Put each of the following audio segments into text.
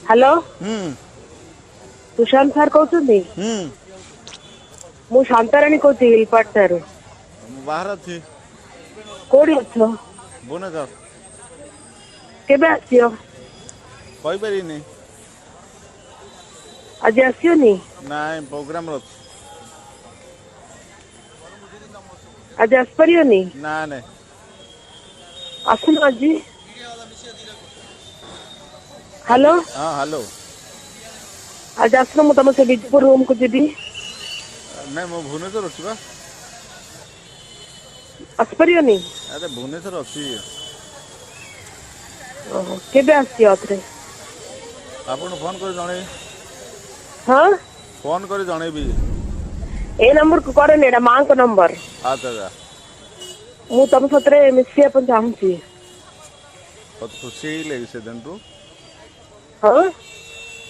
Hello. ହୁଁ। Sushant sir କହୁଛନ୍ତି? ହୁଁ। ମୁଁ ଶାନ୍ତାରାଣୀ କହୁଛି ହିଲପାଟଣାରୁ। ମୁଁ ବାହାରେ ଅଛି। କୋଉଠି ଅଛ? ଭୁବନେଶ୍ୱର। କେବେ ଆସିବ? କହିପାରିବିନି। ଆଜି ଆସିବନି? ନାଇଁ, ପ୍ରୋଗ୍ରାମରେ ଅଛି। ଆଜି ଆସିପାରିବନି? ନା ନାଇଁ। ଆସୁନ ଆଜି। ଆଜି ହ୍ୟାଲୋ। ହଁ, ହ୍ୟାଲୋ। ଆଜି ଆସୁନ, ମୁଁ ତମ ସେ ବିଜେପୁର ରୁମକୁ ଯିବି। ନାଇଁ, ମୁଁ ଭୁବନେଶ୍ୱର ଅଛି ବା। ଆସିପାରିବନି? ଆରେ, ଭୁବନେଶ୍ୱର ଅଛି। ଓହୋ, କେବେ ଆସିବ ଆଉଥରେ? ଆପଣଙ୍କୁ ଫୋନ୍ କରି ଜଣେଇବି। ହଁ। ଫୋନ୍ କରି ଜଣେଇବି। ଏ ନମ୍ବରକୁ କରନି, ଏଇଟା ମାଙ୍କ ନମ୍ବର। ଆଚ୍ଛା ଆଚ୍ଛା। ମୁଁ ତମ ସାଥିରେ ମିଶିବା ପାଇଁ ଚାହୁଁଛି। ବହୁତ ଖୁସି ହେଇଗଲେ କି ସେଦିନଠୁ? ହଁ।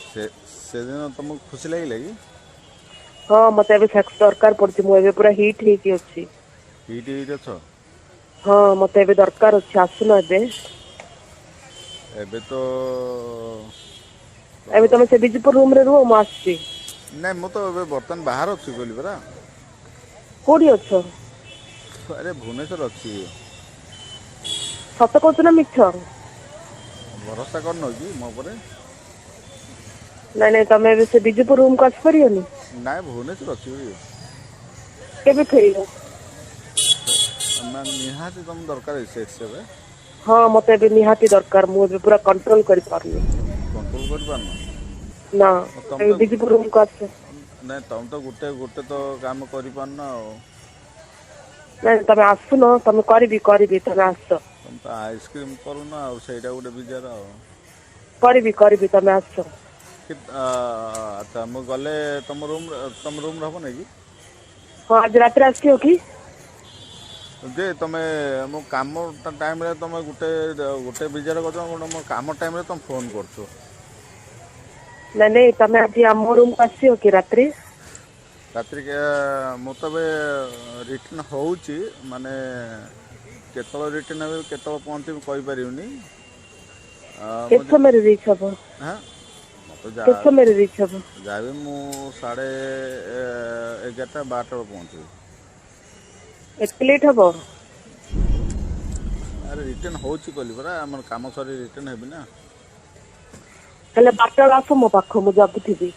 ସେ ସେଦିନ ତମକୁ ଖୁସି ଲାଗିଲା କି? ହଁ, ମତେ ଏବେ ସେକ୍ସ ଦରକାର ପଡୁଛି। ମୁଁ ଏବେ ପୁରା ହିଟ୍ ହେଇକି ଅଛି। ହିଟ୍ ହେଇକି ଅଛ? ହଁ, ମତେ ଏବେ ଦରକାର ଅଛି, ଆସୁନ ଏବେ। ଏବେ ତ ଏବେ ତମେ ସେ ବିଜେପୁର ରୁମରେ ରୁହ, ମୁଁ ଆସୁଛି। ନାଇଁ, ମୁଁ ତ ଏବେ ବର୍ତ୍ତମାନ ବାହାରେ ଅଛି କହିଲି ପରା। କୋଉଠି ଅଛ? ଆରେ, ଭୁବନେଶ୍ୱର ଅଛି। ସତ କହୁଛ ନା ମିଛ? ଭରସା କରିନ କି ମୋ ଉପରେ? ନାଇଁ ନାଇଁ, ତମେ ଏବେ ସେ ବିଜେପୁର ରୁମକୁ ଆସିପାରିବନି? ନାଇଁ, ଭୁବନେଶ୍ୱର ଅଛି। କେବେ ଫେରିବ? ମାନେ ନିହାତି ତମ ଦରକାର ସେକ୍ସ ଏବେ? ହଁ, ମତେ ଏବେ ନିହାତି ଦରକାର। ମୁଁ ଏବେ ପୁରା କଣ୍ଟ୍ରୋଲ କରିପାରୁନି। କଣ୍ଟ୍ରୋଲ କରିପାରୁନ? ନା। ତମେ ଏବେ ତ ବିଜେପୁର ରୁମକୁ ଆସ। ନାଇଁ, ତମେ ତ ଗୋଟେ ଗୋଟେ ତ କାମ କରିପାରୁନ ଆଉ। ନାଇଁ, ତମେ ଆସୁନ। ତମେ କରିବି କରିବି, ତମେ ଆସ। ତମେ ତ ଆଇସ୍କ୍ରିମ୍ କରୁନ ଆଉ, ସେଇଟା ଗୋଟେ ବିଜାର ଆଉ। କରିବି କରିବି, ତମେ ଆସ। କି ଆଚ୍ଛା, ମୁଁ ଗଲେ ତମ ରୁମ୍, ତମ ରୁମ୍ରେ ହେବ ନାଇଁ କି? ହଁ, ଆଜି ରାତିରେ ଆସିବ କି? ଯେ ତମେ ମୋ କାମ ଟାଇମ୍ରେ ତମେ ଗୋଟେ ଗୋଟେ ବିଜାର କରୁଛ, ଗୋଟେ ମୋ କାମ ଟାଇମ୍ରେ ତମେ ଫୋନ୍ କରୁଛ। ନାଇଁ ନାଇଁ, ତମେ ଆଜି ଆମ ରୁମକୁ ଆସିବ କି ରାତିରେ? ରାତିରେ ମୁଁ ତ ଏବେ ରିଟର୍ଣ୍ଣ ହେଉଛି, ମାନେ କେତେବେଳେ ରିଟର୍ଣ୍ଣ ହେବି, କେତେବେଳେ ପହଞ୍ଚିବି କହିପାରିବିନି। ମୁଁ କେତେ ସମୟରେ ରିଚ୍ ହବ? ହଁ, ମୋତେ କେତେ ଯାହା ସମୟରେ ରିଚ୍ ହବ? ଯାହାବି ମୁଁ 11:30 12ଟା ବେଳକୁ ପହଞ୍ଚିବି। ଏତେ ଲେଟ୍ ହବ? ଆରେ, ରିଟର୍ଣ୍ଣ ହେଉଛି କହିଲି ପରା, ଆମର କାମ ସରି ରିଟର୍ଣ୍ଣ ହେବି ନା। ହେଲେ 12ଟା ବେଳେ ଆସ ମୋ ପାଖକୁ, ମୁଁ ଜଗିଥିବି।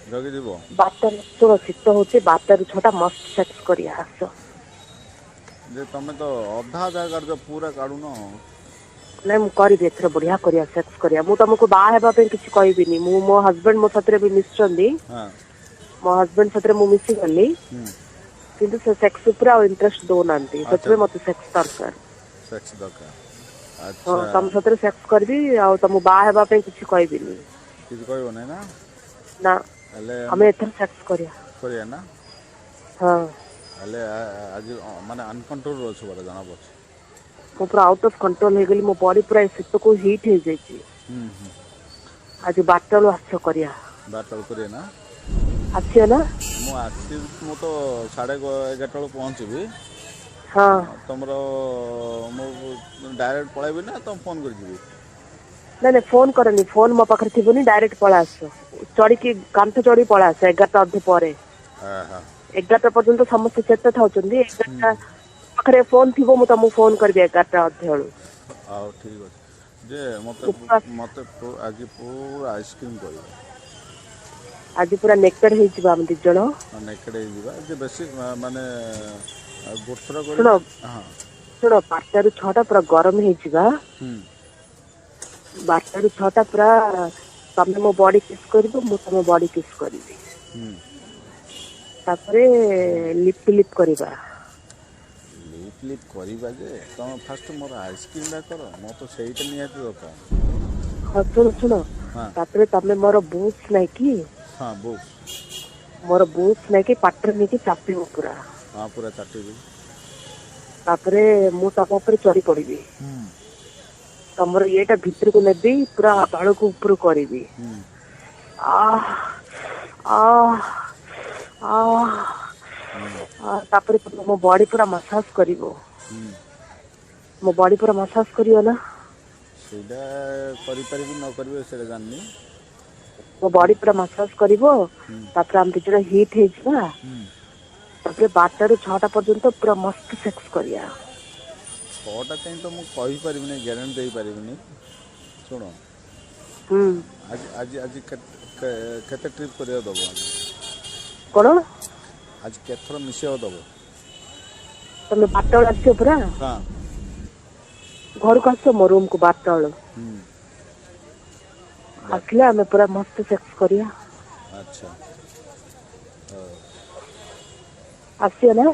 ଜଗିଯିବ? 12ଟା, ଶୁଣ, ଶୀତ ହଉଛି, 12ଟାରୁ 6ଟା ମସ୍ତ ସେକ୍ସ କରିବା, ଆସ। ଯେ ତମେ ତ ଅଧା ଅଧା କାଢୁଛ, ପୁରା କାଢୁନ। ନାଇଁ, ମୁଁ କରିବି ଏଥର, ବଢିଆ କରିବା, ସେକ୍ସ କରିବା। ମୁଁ ତମକୁ ବାହା ହେବା ପାଇଁ କିଛି କହିବିନି। ମୁଁ ମୋ ହଜବେଣ୍ଡ ମୋ ସାଥିରେ ବି ମିଶୁଛନ୍ତି। ହଁ। ମୋ ହଜବେଣ୍ଡ ସାଥିରେ ମୁଁ ମିଶିଗଲି, ହୁଁ। କିନ୍ତୁ ସେ ସେକ୍ସ ଉପରେ ଆଉ ଇଣ୍ଟରେଷ୍ଟ ଦଉନାହାନ୍ତି। ଆଚ୍ଛା। ସେଥିପାଇଁ ମତେ ସେକ୍ସ ଦରକାର। ସେକ୍ସ ଦରକାର? ହଁ। ଆଚ୍ଛା। ତମ ସାଥିରେ ସେକ୍ସ କରିବି ଆଉ ତମକୁ ବାହା ହେବା ପାଇଁ କିଛି କହିବିନି। କିଛି କହିବ ନାହିଁ ନା? ନା। ହେଲେ ଆମେ ଏଥର ସେକ୍ସ କରିବା। କରିବା ନା? ହଁ। ହେଲେ ଆଜି ମାନେ ଅନକଣ୍ଟ୍ରୋଲ ଅଛୁ ବୋଧେ ଜଣା ପଡୁଛି। ମୁଁ ପୁରା ଆଉଟ ଅଫ କଣ୍ଟ୍ରୋଲ ହେଇଗଲି। ମୋ ବଡି ପୁରା ଶୀତକୁ ହିଟ୍ ହେଇଯାଇଛି। ହୁଁ ହୁଁ। ଆଜି 12ଟା ବେଳୁ ଆସ, କରିବା। 12ଟା ବେଳକୁ କରିବା ନା? ଆସିବ ନା? ମୁଁ ଆସିବି, ମୁଁ ତ 11:30 ବେଳକୁ ପହଞ୍ଚିବି। ହଁ। ତମର ମୁଁ ଡାଇରେକ୍ଟ ପଳେଇବି ନା ତମେ ଫୋନ୍ କରି ଯିବି? ନାଇଁ ନାଇଁ, ଫୋନ କରନି। ଫୋନ ମୋ ପାଖରେ ଥିବନି। ଡାଇରେକ୍ଟ ପଳେଇ ଆସ, ଚଢିକି, କାନ୍ଥ ଚଢିକି ପଳେଇ ଆସ 11:30 ପରେ। ହଁ ହଁ। 11ଟା ପର୍ଯ୍ୟନ୍ତ ସମସ୍ତେ ଚେତ ଥାଉଛନ୍ତି। 11ଟା ପାଖରେ ଫୋନ ଥିବ, ମୁଁ ତମକୁ ଫୋନ କରିବି 11:30 ବେଳୁ। ହଉ, ଠିକ୍ ଅଛି ଯେ ମୋତେ ଉପବାସ। ମୋତେ ଆଜି ପୁରା ଆଇସ୍କ୍ରିମ୍ କରିବ। ଆଜି ପୁରା ନେକେଡ ହେଇଯିବା ଆମେ ଦି ଜଣ। ନେକେଡ଼ ହେଇଯିବା ଯେ ବେଶୀ ମାନେ ଗୋଟେ ଥର ଶୁଣ। କରିବା, ହଁ। ଶୁଣ, 12ଟାରୁ 6ଟା ପୁରା ଗରମ ହେଇଯିବା। ହୁଁ। 12ଟାରୁ 6ଟା ପୁରା ତମେ ମୋ ବଡି କିସ୍ କରିବ, ମୁଁ ତମ ବଡି କିସ୍ କରିବି। ହୁଁ। ତାପରେ ଲିପ୍ ଟୁ ଲିପ୍ କରିବା। ଲିପ୍ ଲିପ୍ କରିବା ଯେ ତମେ ଫାଷ୍ଟ ମୋର ଆଇସ୍କ୍ରିମ୍ଟା କର, ମୋର ତ ସେଇଟା ନିହାତି ଦରକାର। ହଁ, ଶୁଣ ଶୁଣ। ହଁ। ତାପରେ ତମେ ମୋର ବୁକ୍ସ ନାଇଁ କି? ହଁ, ବୁକ୍ସ। ମୋର ବୁକ୍ସ ନେଇକି ପାଟିରେ ନେଇକି ଚାପିବ ପୁରା। ହଁ, ପୁରା ଚାଟିବି। ତାପରେ ମୁଁ ତମ ଉପରେ ଚଢି ପଡିବି। ହୁଁ। ତମର ଇଏଟା ଭିତରକୁ ନେବି, ପୁରା ତଳକୁ ଉପରୁ କରିବି। ହୁଁ। ଆ ଆ ଆ। ହୁଁ। ତାପରେ ତମେ ମୋ ବଡି ପୁରା ମସାଜ କରିବ। ହୁଁ। ମୋ ବଡି ପୁରା ମସାଜ କରିବ ନା? ସେଇଟା କରିପାରିବି ନ କରିବି ସେଇଟା ଜାଣିନି। ମୋ ବଡି ପୁରା ମସାଜ କରିବ, ତାପରେ ଆମେ ଦି ଜଣ ହିଟ୍ ହେଇଯିବା। ତାପରେ 12ଟାରୁ 6ଟା ପର୍ଯ୍ୟନ୍ତ ପୁରା ମସ୍ତ ସେକ୍ସ କରିବା। 6ଟା କାହିଁ ତ ମୁଁ କହିପାରିବିନି, ଗ୍ୟାରେଣ୍ଟି ଦେଇପାରିବିନି। ଶୁଣ, ହୁଁ। ଆଜି ଆଜି ଆଜି କେତେ ଟ୍ରିପ୍ କରିବାକୁ ଦେବ ଆଜି? କଣ? ଆଜି କେତେଥର ମିଶିବାକୁ ଦେବ? ତମେ 12ଟା ବେଳେ ଆସିବ ପରା। ହଁ। ଘରକୁ ଆସ, ମୋ ରୁମ କୁ 12ଟା ବେଳୁ ଆସିଲେ ଆମେ ପୁରା ମସ୍ତ ସେକ୍ସ କରିବା। ଆଚ୍ଛା, ହଉ। ଆସିବ ନା?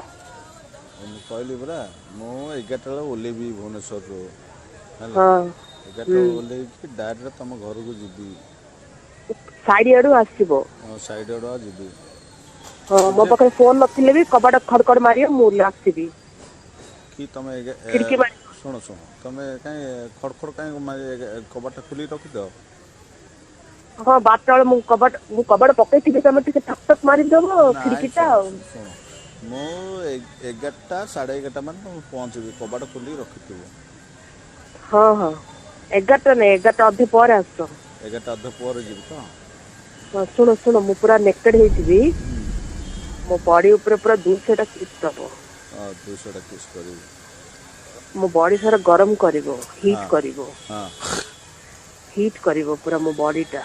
ମୁଁ କହିଲି ପରା, ମୁଁ 11ଟା ବେଳେ ଓହ୍ଲେଇବି ଭୁବନେଶ୍ୱରରୁ। ହେଲା? ହଁ। 11ଟା ହୁଁ। ବେଳେ ଓହ୍ଲେଇକି ଡାଇରେକ୍ଟ ତୁମ ଘରକୁ ଯିବି। ସାଇଡ ଆଡୁ ଆସିବ। ହଁ, ସାଇଡ଼୍ ଆଡ଼ୁଆ ଯିବି। ହଁ, ମୋ ଯେ ପାଖରେ ଫୋନ ନଥିଲେ ବି କବାଟ ଖଡ ଖଡ ମାରିବ, ମୁଁ ଆସିବି। କି ତୁମେ ଖିଡକି ମାରି ଶୁଣ ଶୁଣ, ତୁମେ କାହିଁ ଖଡ଼ ଖଡ଼ କାହିଁ, କବାଟଟା ଖୋଲିକି ରଖିଥାଅ। ହଁ, 12ଟା ବେଳେ ମୁଁ କବାଟ ପକେଇଥିବି, ତମେ ଟିକେ ଠକ୍ ଠକ୍ ମାରିଦବ ନାଇଁ, ଖିଡକିଟା ଶୁଣ ଆଉ। ଶୁଣ, ମୁଁ 11ଟା 11:30 ମାନେ ମୁଁ ପହଞ୍ଚିବି, କବାଟ ଖୋଲିକି ରଖିଥିବ। ହଁ, 11ଟା ନାଇଁ, 11ଟା ଅଧେ ପରେ ଆସ। 11ଟା ଅଧେ ପରେ ଯିବି ତ? ହଁ, ଶୁଣ ଶୁଣ, ମୁଁ ପୁରା ନେକେଡ ହେଇଯିବି। ମୋ ବଡି ଉପରେ ପୁରା 200ଟା କିସ୍ ଦବ। ହଁ, 200ଟା କିସ୍ କରିବି। ମୋ ବଡି ସାରା ଗରମ କରିବ, ହିଟ୍ କରିବ। ହିଟ୍ କରିବ ପୁରା ମୋ ବଡିଟା।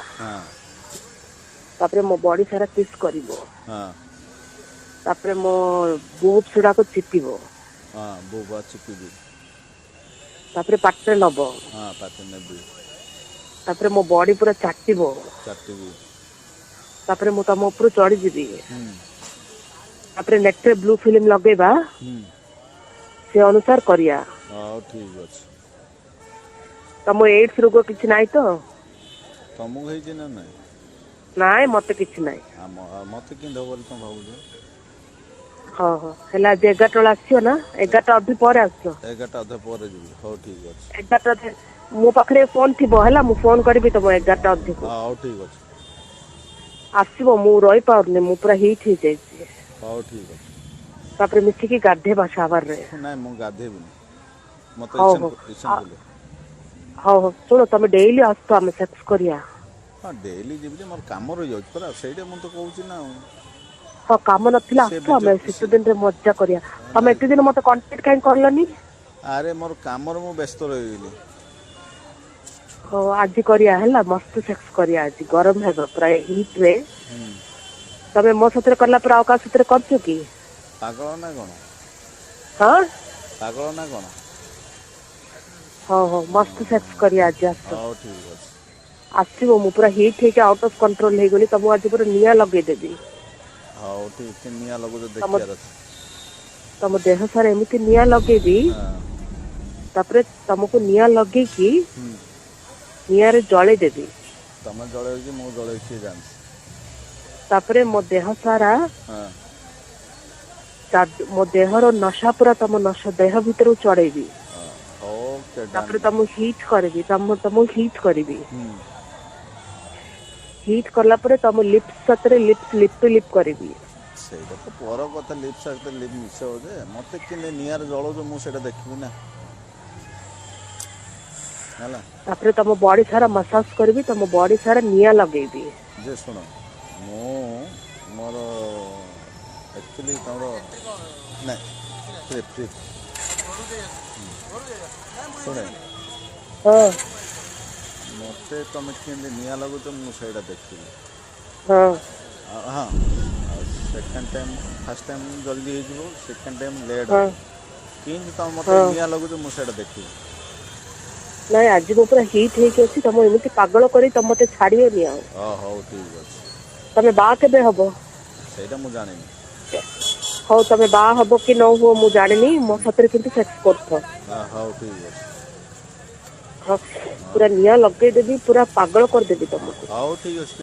ତାପରେ ମୋ ବଡି ସାରା କିସ୍ କରିବ। ତାପରେ ମୋ ବୁବ୍ସ ଗୁଡାକ ଚିପିବ। ହଁ, ବୁବା ଚିପିବି। ତାପରେ ପାଟିରେ ନବ। ହଁ, ପାଟିରେ ନେବି। ତାପରେ ମୋ ବଡି ପୁରା ଚାଟିବ। ଚାଟିବି। ତାପରେ ମୁଁ ତମ ଉପରୁ ଚଢିଯିବି। ତାପରେ ନେଟରେ ବ୍ଲୁ ଫିଲ୍ମ ଲଗେଇବା, ସେ ଅନୁସାରେ କରିବା। ହଉ, ଠିକ୍ ଅଛି। ତମ ଏଡ୍ସ ରୋଗ କିଛି ନାହିଁ ତ? ତମକୁ ହେଇଛି ନା ନାଇଁ? ନାଇଁ, ମତେ କିଛି ନାହିଁ। ଆମ ମତେ କେମିତି ହବ ବୋଲି ତମେ ଭାବୁଛ? ହଁ, ହେଲା। ଆଜି 11ଟା ବେଳେ ଆସିବ ନା? 11ଟା ଅଧେ ପରେ ଆସ। 11ଟା ଅଧେ ପରେ ଯିବି, ହଉ ଠିକ୍ ଅଛି। 11ଟା ଅଧେ ମୋ ପାଖରେ ଫୋନ ଥିବ, ହେଲା? ମୁଁ ଫୋନ କରିବି ତମ 11ଟା ଅଧେକୁ। ହଁ, ହଉ, ଠିକ୍ ଅଛି। ଆସିବ, ମୁଁ ରହିପାରୁନି, ମୁଁ ପୁରା ହିଟ୍ ହେଇଯାଇଛି। ହଉ, ଠିକ୍ ଅଛି। ତାପରେ ମିଶିକି ଗାଧେଇବା ସାୱାରରେ। ନାଇଁ, ମୁଁ ଗାଧେଇବିନି, ମତେ ହଉ ହଉ ଇଛା କଲେ। ହଉ ହଉ, ଶୁଣ, ତମେ ଡେଇଲି ଆସ, ଆମେ ସେକ୍ସ କରିବା। ହଁ, ଡେଲି ଯିବି ଯେ, ମୋର କାମ ରହିଯାଉଛି ପରା, ସେଇଟା ମୁଁ ତ କହୁଛି ନା ଆଉ। ହଁ, କାମ ନଥିଲା ସେ ଆସ, ବିଜୟ ଆମେ ସେ ଶୀତ ଦିନରେ ମଜା କରିବା। ତମେ ନାଇଁ ଏତେ ଦିନ ମତେ କଣ୍ଟାକ୍ଟ କାହିଁ କଲନି? ଆରେ, ମୋର କାମରେ ମୁଁ ବ୍ୟସ୍ତ ରହିଗଲି। ହଉ, ଆଜି କରିବା, ହେଲା? ମସ୍ତ ସେକ୍ସ କରିବା ଆଜି, ଗରମ ହେବ ପୁରା ହିଟ୍ ରେ। ତମେ ମୋ ସାଥିରେ କଲା ପରେ ଆଉ କାହା ସାଥିରେ କରୁଛ କି? ପାଗଳ ନା କ'ଣ? ହଁ। ପାଗଳ ନା କ'ଣ? ହଉ ହଉ, ମସ୍ତ ସେକ୍ସ କରିବା ଆଜି, ଆସ। ହଉ, ଠିକ୍ ଅଛି। ଆସିବ, ମୁଁ ପୁରା ହିଟ୍ ହେଇକି ଆଉଟ୍ ଅଫ୍ କଣ୍ଟ୍ରୋଲ ହେଇଗଲି, ତମକୁ ଆଜି ପୁରା ନିଆଁ ଲଗେଇଦେବି। ହଉ, ଠିକ୍, ନିଆଁ ଲଗାଉଛ ତମ ଦେଖିବାର ଅଛି। ତମ ଦେହ ସାରା ଏମିତି ନିଆଁ ଲଗେଇବି। ତାପରେ ତମକୁ ନିଆଁ ଲଗେଇକି ନିଆଁରେ ଜଳେଇ ଦେବି। ତମେ ଜଳେଇବ କି ମୁଁ ଜଳେଇବି, କିଏ ଜାଣିଛି? ତାପରେ ମୋ ଦେହ ସାରା ମୋ ଦେହର ନଶା ପୁରା ତମ ନଶା ଦେହ ଭିତରକୁ ଚଢେଇବି। Okay, Don. ତାପରେ ତମକୁ ହିଟ୍ କରିବି, ତମକୁ ହିଟ୍ କରିବି। ହିଟ୍ କଲା ପରେ ତମ ଲିପ୍ସ ସାଥିରେ ଲିପ୍ସ, ଲିପ୍ ଟୁ ଲିପ୍ କରିବି। ସେଇଟା ତ ପର କଥା, ଲିପ୍ ସାଥିରେ ଲିପ୍ ମିଶେଇବ ଯେ, ମୋତେ କେମିତି ନିଆଁରେ ଜଳଉଛ ମୁଁ ସେଇଟା ଦେଖିବି ନା, ହେଲା? ତାପରେ ତମ ବଡି ସାରା ମସାଜ କରିବି, ତମ ବଡି ସାରା ନିଆଁ ଲଗେଇବି। ଯେ ଶୁଣ, ମୁଁ ମୋର ଆକ୍ଚୁଆଲି ତମର ନାଇଁ ଫ୍ରି ଫ୍ରି ଶୁଣେ। ହଁ। ମୋତେ ତମେ କେମିତି ନିଆଁ ଲଗାଉଛ ମୁଁ ସେଇଟା ଦେଖିବି। ଆଉ ହଁ, ଆଉ ସେକେଣ୍ଡ ଟାଇମ୍, ଫାର୍ଷ୍ଟ ଟାଇମ୍ ଜଲ୍ଦି ହେଇଯିବ, ସେକେଣ୍ଡ ଟାଇମ୍ ଲେଟ୍ ହେବ। କେମିତି ତମେ ମୋତେ ନିଆଁ ଲଗାଉଛ ମୁଁ ସେଇଟା ଦେଖିବି। ନାଇଁ, ଆଜି ମୁଁ ପୁରା ହିଟ୍ ହେଇକି ଅଛି, ତମ ଏମିତି ପାଗଳ କରି ତମ ମତେ ଛାଡିବନି ଆଉ। ହଉ, ଠିକ୍ ଅଛି। ତମେ ବାହା କେବେ ହବ? ସେଇଟା ମୁଁ ଜାଣିନି। ହଉ, ତମେ ବାହା ହବ କି ନ ହୁଅ ମୁଁ ଜାଣିନି, ମୋ ସାଥିରେ କିନ୍ତୁ ସେକ୍ସ କରୁଥ। ହଁ, ହଉ, ଠିକ୍ ଅଛି। ହଁ, ପୁରା ନିଆଁ ଲଗେଇଦେବି, ପୁରା ପାଗଳ କରିଦେବି ତମକୁ। ହଉ, ଠିକ୍ ଅଛି।